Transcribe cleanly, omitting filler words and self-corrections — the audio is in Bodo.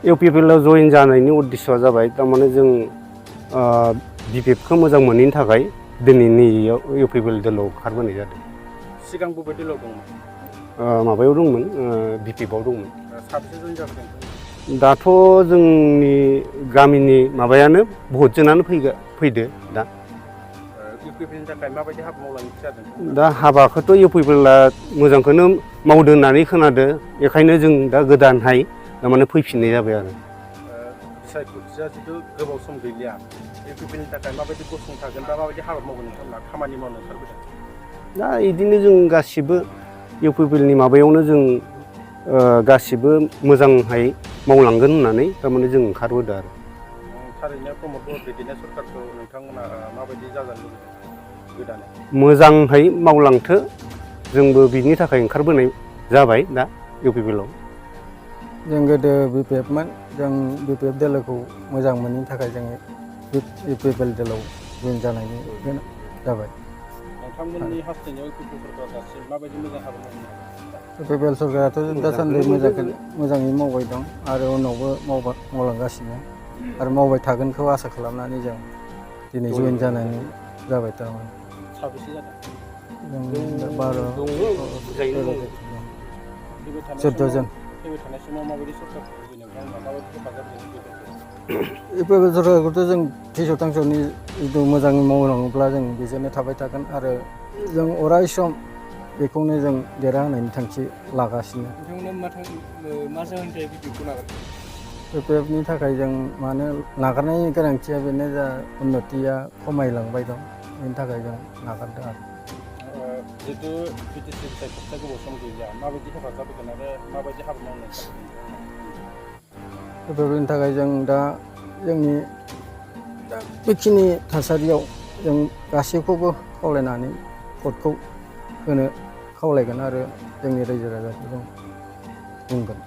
इउपिपिएलआव जइन जानायनि उद्देश्यआ जाबाय थारमाने जों बिपिएफखौ मोजां मोनैनि थाखाय दिनैनि इउपिपिएल दलाव ओंखारबोनाय जादों। सिगां बबे दलाव दंमोन? माबायाव दंमोन, बिपिएफआव दंमन। साबेसे जइन जाबोदों? दाथ' जोंनि गामिनि माबायानो बहुत जोनानो फैदो दा। इउपिपिएलनि थाखाय माबायदि हाबा मावलांनो जादों? दा हाबाखौथ' इउपिपिएलआ मोजांखौनो मावदों होननानै खोनादों, बेखायनो जों दा गोदानहाय थारमाने फैफिननाय जाबाय आरो। बिसायख'थिया जिथु गोबाव सम गैलिया, इउपिपिएलनि थाखाय माबायदि गसंथागोन बा माबायदि हाबा मावगोन नोंथांमोना खामानि मावनो ओंखारबोदों? दा बिदिनो जों गासिबो इउपिपिएलनि माबायावनो जों गासिबो मोजांहाय मावलांगोन होननानै थारमाने जों ओंखारबोदों आरो। थारैनो प्रमद बर दैदेननाय सरकारखौ नोंथांमोना माबायदि जाजानो लुबैदों गोदानै? मोजांहाय मावलांथो, जोंबो बिनि थाखाय ओंखारबोनाय जाबाय दा इउपिपिएलआव। जों गोदो बिपिएफमोन, जों बिपिएफ दोलोखौ मोजां मोनैनि थाखाय जोङो इउपिपिएल दोलोआव जइन जानायनि गोनां जाबाय। नोंथांमोननि हास्थायनायाव इउपिपिएल सरकारा दासिम माबायदि मोजां हाबा मावनो हागोन? इउपिपिएल सरकाराथ' दासान्दि मोजाङै मावबाय दं आरो उनावबो मावलांगासिनो आरो मावबाय थागोनखौ आसा खालामनानै जों दिनै जइन जानानै जाबाय थारमाने। साबेसे जादों? जों 12 14 जन। फैबाय थानाय समाव माबायदि सरकारखौ लुबैयो नोंथांमोना, माबायदि हेफाजाब होनो लुबैदों? इउपिपिएल सरकारखौथ' जों थैस' थांस'नि जिथु मोजाङै मावलाङोब्ला जों बेजोंनो थाबाय थागोन आरो जों अराय सम बेखौनो जों देरहाहोनायनि थांखि लागासिनो। नोंथांमोना मा जाहोननि थाखाय बिपिएफखौ नागारदों? बिपिएफनि थाखाय जों मानो नागारनायनि गोनांथिया बेनो, जा उन्नतिया खमायलांबाय दं, बेनि थाखाय जों नागारदों आरो। जितु बिटिसि बिसायख'थिया गोबाव सम गैलिया, माबायदि हेफाजाब होगोन आरो माबायदि हाबा मावनो ओंखारबोदों? बेफोरनि थाखाय जों दा जोंनि बेखिनि थासारियाव जों गासैखौबो खावलायनानै भटखौ होनो खावलायगोन आरो जोंनि रायजो राजाखौ जों बुंगोन।